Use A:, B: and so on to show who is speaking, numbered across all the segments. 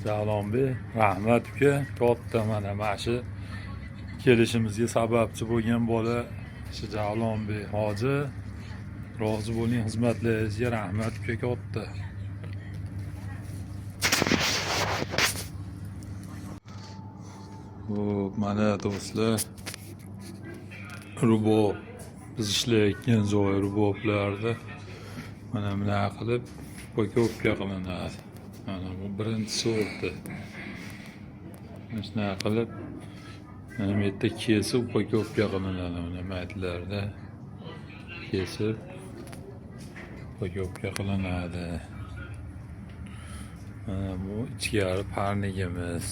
A: Javlonbek, rahmat uka, katta mana shu kelishimizga sababchi bo'lgan bola shu Javlonbek hoji. Rozi bo'ling xizmatlaringizga, rahmat uka katta. Xo'p, mana do'stlar, rubob biz ishlayotgan joy ruboblarda mana bunaqa qilib упаковка qilinadi. Mana bu birinchi sorti. Mana shunaqa qilib mana bu yerda kesib упаковка qilinadi, mana maytlarda kesib упаковка qilinadi. Mana bu ichkari parnigimiz.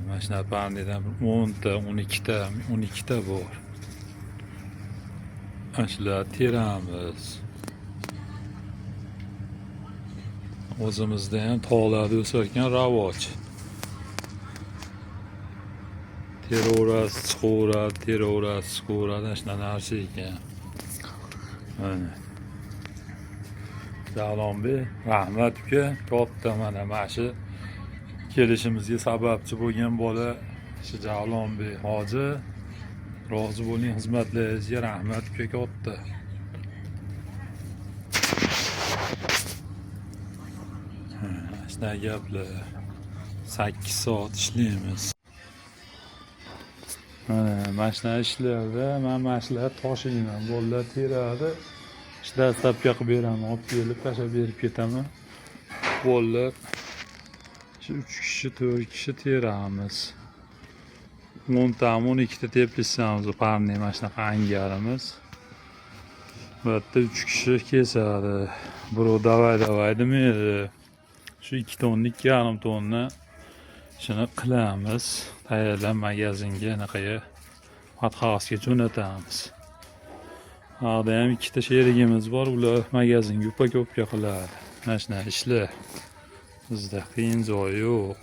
A: Mana shunaqa parnikdan 10 ta, 12 ta, 12 ta bor. Mana shularni teramiz. O'zimizda ham tog'larda o'sar ekan ravoj. Teraverasiz, chiqaveradi, teraverasiz, chiqaveradi, ana shunaqa narsa ekan. Mana. Javlonbek, rahmat uka, katta mana shu kelishimizga sababchi bo'lgan bola shu Javlonbek hoji. Rozi bo'ling xizmatlaringizga, rahmat uka katta. Shunaqa gaplar. 8 soat ishlaymiz. Mana shunaqa ishlarda mana shular toshiyman, bolalar teradi. Shu dastlabki qilib beraman, olib kelib tashlab berib ketaman. Bolalar shu 3 kishi, 4 kishi teramiz. 10 tami, 12 ta teplitsamiz, parnik mana shunaqa angarimiz. Bu yerda 3 kishi kesadi. Birov davay davay demaydi. Shu 2 tonna, 2,5 tonna shuni qilamiz. Tayyorlab magazinga, anaqaga, Fatxausga jo'natamiz. Haqda ham ikkita sherigimiz bor, ular magazinga упаковка qiladi. Mana shunaqa ishlar. Bizda qiyin joyi yo'q.